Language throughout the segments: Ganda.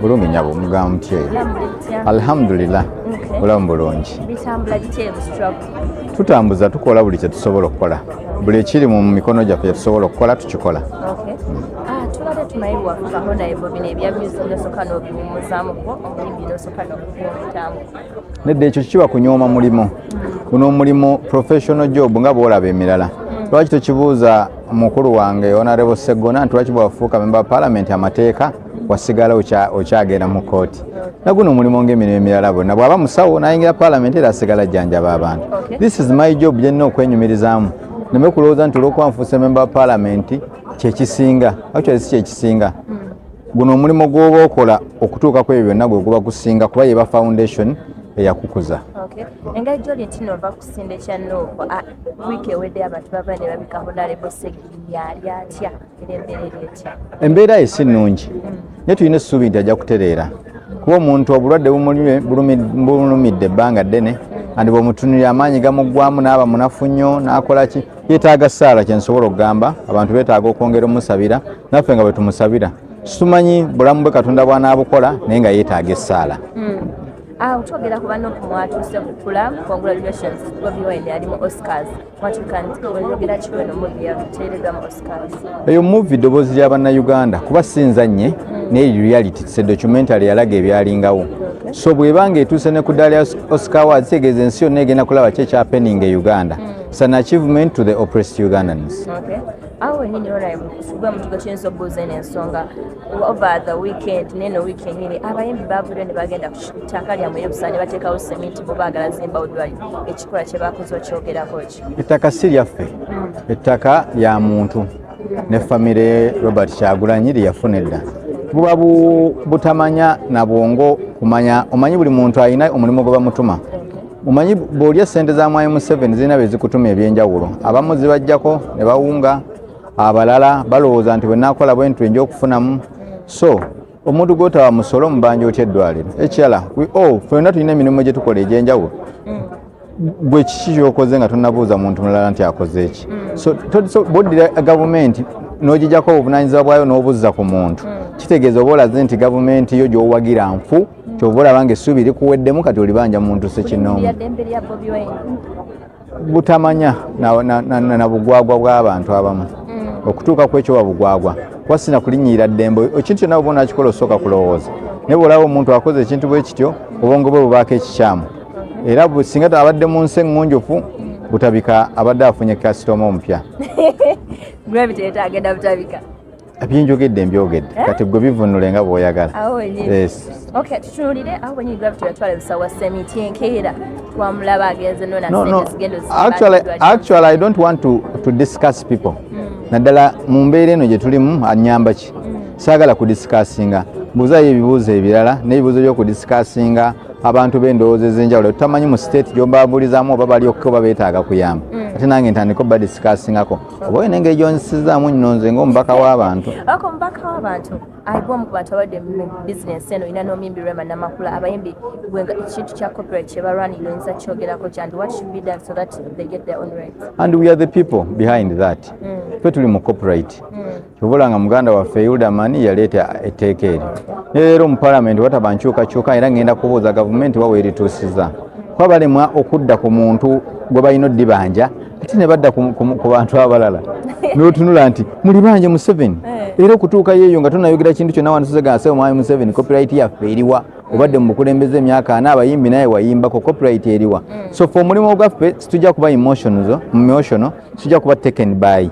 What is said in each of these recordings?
Bulungi nyabo, mugamba mutya eyo? Alhamdulillah, bulamu bulungi. Tutambuza, tukola buli kyetusobola okukola, buli ekiri mu mikono gyaffe kyetusobola okukola tukikola. Ah, tubadde tumanyi bwafukaho naye bo bino ebya music nosooka n'obiwummuzaamuko omuyimbi nosooka n'okuwumutamu. Nedda, ekyo kiba kunyooma mulimu. Guno omulimu professional job nga bwolaba emirala. Lwaki tokibuuza mukulu wange Honorable Seggona nti lwaki bwafuuka member wa parliament amateeka wasigala okyagenda mu kooti? Naguno omulimu ng'emirimu emirala bonna. Bw'aba musawo nayingira parliament, era asigala ajjanjaba abantu. This is my job gye nnina okwenyumirizaamu, neme kulowooza nti olwokuba nfuuse member wa parliament kyekisinga. Actually si kyekisinga. Guno omulimu gw'oba okola okutuuka ku ebyo byonna gwe guba gusinga, kuba yeba foundation eyakukuza. Engeri gyoli nti nova kusinda ekya NUP, wiiki ewedde abantu bava ne babika Honorable Segirinya, ali atya era embeera eri etya? Embeera ye si nnungi, naye tulina essuubi nti ajja kutereera, kuba omuntu obulwadde bumulumidde ebbanga ddene, andi bwemutunulira amaanyi gamuggwamu n'aba munafu nnyo n'akola ki. Yeetaaga ssaala. Kyensobola okugamba, abantu beetaaga okwongera omusabira, naffe nga bwe tumusabira. Situmanyi bulamu bwe Katonda bw'anaabukola, naye nga yeetaaga essaala. Awo twogera ku banno mwatuuse kukula. Congratulations, Bobi Wine ali mu Oscars. What you can oyogera ki weno movie yateereddwa mu Oscars? Eyo movie ddoboozi lya Bannayuganda, kuba si nzannye, naye reality, it's a documentary yalaga ebyalingawo. So bw'ebanga etuuse ne ku ddaala ya Oscar Awards, kitegeeza ensi yonna egenda kulaba ki ekyahappening e Uganda. It's an achievement to the oppressed Ugandans. Okay. Awo wennyini honorable, gwe mutugo kiyinza okubuuza eno ensonga. Over the weekend neno week yennyini, abayimbi bavudde ne bagenda ku ttaka lyammwe ebusa ne bateekawo seminti, bo baagala zimbawo ddwaliro. Ekikolwa kye bakoze okyogerako ki? Ettaka si lyaffe, ettaka lya muntu ne famire Robert Kyagulanyi lyeyafuna edda. Buba butamanya na bwongo kumanya. Omanyi buli muntu alina omulimu gwe bamutuma. Omanyi bw'olya sente za Mwami Museveni, zirina bye zikutuma ebyenjawulo. Abamu zibajjako ne bawunga, abalala balowooza nti bwe naakola bwe nti nja okufunamu. So omuntu gwotaba musolo mubanja otya eddwaliro? Ekirala, we all, ffenna tulina emirimu gye tukola egy'enjawulo. Gwe kiki kyokoze nga tonabuuza muntu mulala nti akoze eki? So bwoddira gavumenti n'ogijjako obuvunanyizibwa bwayo n'obuzza ku muntu, kitegeeza oba olaze nti gavumenti yo gy'owagira nfu. Kyova olaba nga essuubi likuweddemu, kati olibanja muntu sekinoomu. Lya ddembe lya Bobi Wine. Butamanya na bugwagwa bw'abantu abamu okutuuka ku ekyo bugwagwa, kuba sina kulinnyirira ddembe. Ekintu kyonna bwoba onakikola osooka kulowooza, naye bw'olaba omuntu akoze ekintu bwe kityo, obwongo bwe bubaako ekikyamu. Era singa abadde mu nsi eŋŋunjufu, Butabika abadde afunye kasitoma omupya. Gravity agenda Butabika. Byenjogedde mbyogedde, kati gwe bivunule nga bw'oyagala. Awo wenyini. Yes. Okay, tutunulire awo wenyini. Gravity yatwala ebusawo wa semiti enkeera, twamulaba agenze nona No. sente zigenda. Actually, I don't want to discuss people, naddala mu mbeera eno gye tulimu. Anyamba ki? Saagala kudiscussinga. Mbuuzayo ebibuuzo ebirala, n'ebibuuzo by'okudiscussinga abantu b'endowooza ez'enjawulo tutamanyi mu state gy'obabuulizaamu oba bali okay oba beetaaga kuyamba. Ate nange ntandika obadiscussingako, oba olina engeri gy'onsizaamu nno nze ng'omubaka w'abantu. Ako omubaka w'abantu ayibwa omu ku bantu abadde mu bizinesi eno, olina n'omuyimbi Rema Namakula. Abayimbi gwenga ekintu kya copyright kye balwanirira, oyinza kyogerako ki and what should be done so that they get their own rights? And we are the people behind that. Ffe tuli mu copyright. Kyova nga muganda waffe Hilderman yaleeta etteeka eryo, naye leero mu palamenti wataba nkyukakyuka. Era ngenda kubuuza gavumenti wa weerituusiza, kuba balemwa okudda ku muntu gwe balina oddibanja, ate ne badda ku bantu abalala, n'otunula nti mulibanje Museveni. Era okutuukayo eyo nga tonayogera kintu kyonna, wandisuze omwami Museveni, copyright yaffe eriwa? Obadde mu bukulembeze emyaka 40, abayimbi naye wayimbako, copyright eriwa? So fe omulimu ogwaffe situjja kuba emotional, situjja kuba taken by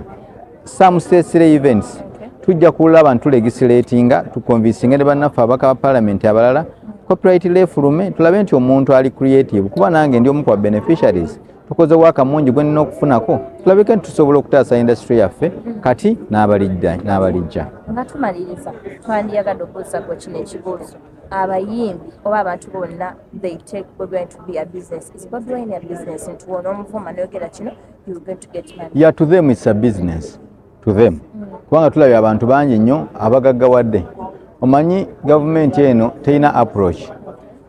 some state events. Tujja kulaba ntulegislatinga, tuconvincinge ne bannaffe ababaka ba parliament abalala, copyright lefulume, tulabe nti omuntu ali creative, kuba nange ndi omu ku ba beneficiaries, tukoze waaka mungi gwe nina okufunako. Tulabike nti tusobola okutaasa industry yaffe kati n'abalijja. Nga tumaliriza, twandiyagadde okubuuza gwe kino ekibuuzo: abayimbi oba abantu bonna, they take Bobi Wine to be a business. Is Bobi Wine a business, nti wona omuvuma noyogera kino, you're going to get money? Yeah, to them it's a business, to them, kubanga tulabye abantu bangi nnyo abagaggawadde. Omanyi gavumenti eno terina approach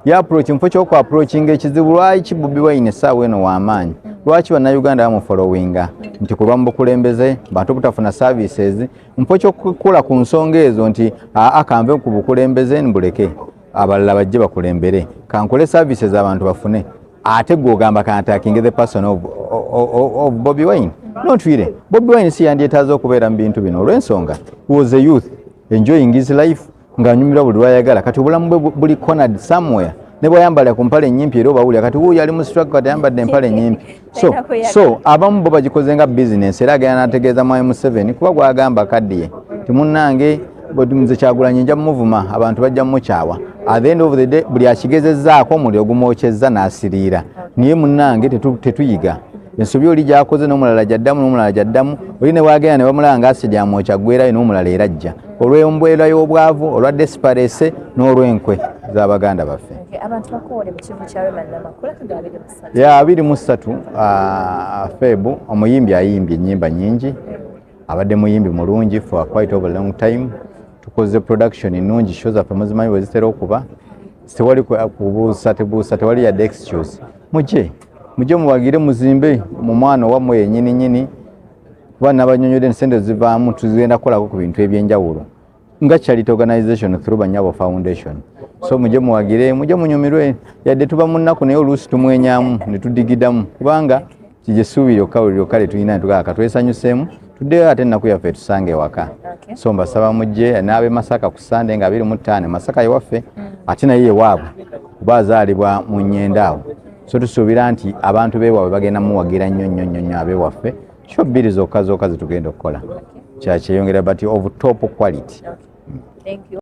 ya approach mufo ky'oku approachinga ekizibu. Lwaki Bobi Wine essaawa eno w'amaanyi? Lwaki Bannayuganda bamufollowinga nti kulwa mu bukulembeze, bantu butafuna services, mpo kyokukula ku nsonga ezo nti aa, kanve ku bukulembeze mbuleke abalala bajje bakulembere, kankole services abantu bafune. Ate gwe ogamba kantackinge the person of Bobi Wine? Not really. Bobi Wine si yandyetaaze okubeera mu bintu bino, olw'ensonga he was a youth enjoying his life, ng'anyumirwa buli lwayagala. Kati obulamu bwe buli cornered somewhere, ne bwayambala ku mpale ennyimpi era obawulira kati wuuyo ali mu struggle, kati ayambadde empale ennyimpi. So abamu bo bagikoze nga business, era agenda n'ategeeza Mwami Museveni, kuba gwagamba kaddiye ti munnange nze Kyagulanyi nja mumuvuma, abantu bajja mumukyawa. At the end of the day, buli akigezezzaako omuliro gumwokyezza n'asiriira. Naye munnange tetuyiga ensobi oli gyakoze, n'omulala gyaddamu, n'omulala gyaddamu. Oli ne bwagenda ne bamulaba nga asidi amwokya, aggwerayo, n'omulala era ajja, olw'embeera y'obwavu, olwa desperation n'olw'enkwe z'abaganda baffe. Okay, abantu bakoole mu kivu kya Rema Namakula kaga 23. Ya 23 Feb. Omuyimbi ayimbye ennyimba nnyingi, abadde muyimbi mulungi for quite of a long time. Tukoze production nnungi, show zaffe muzimanyi bwe zitera okuba, tewali kubuusa tebuusa, tewali yadde excuse. Mujje, mujje muwagire, muzimbe mu mwana owammwe yennyini nyini, kuba nabanyonyodde sente zivaamu tugenda kukolako ku bintu ebyenjawulo nga charity organization through Banyabo Foundation. So mujje muwagire, mujje munyumirwe. Yadde tuba mu nnaku, naye oluusi tumwenyamu ne tudigidamu, kubanga kijesuubi lyokka buli lyokka lye tulina, netugamba katwesanyuseemu, tuddeyo ate ennaku yaffe tusange ewaka. So mbasaba mujje n'ab'e Masaka ku Sande nga 25. Masaka yewaffe, ate naye yewaabwe, kuba azaalibwa mu Nyenda awo. So tusuubira nti abantu beewaabwe bagenda muwagira nnyo nnyo nnyo nnyo. Abewaffe, show bbiri zokka zokka zetugenda okukola, kyakyeyongera, but of top quality. Thank you.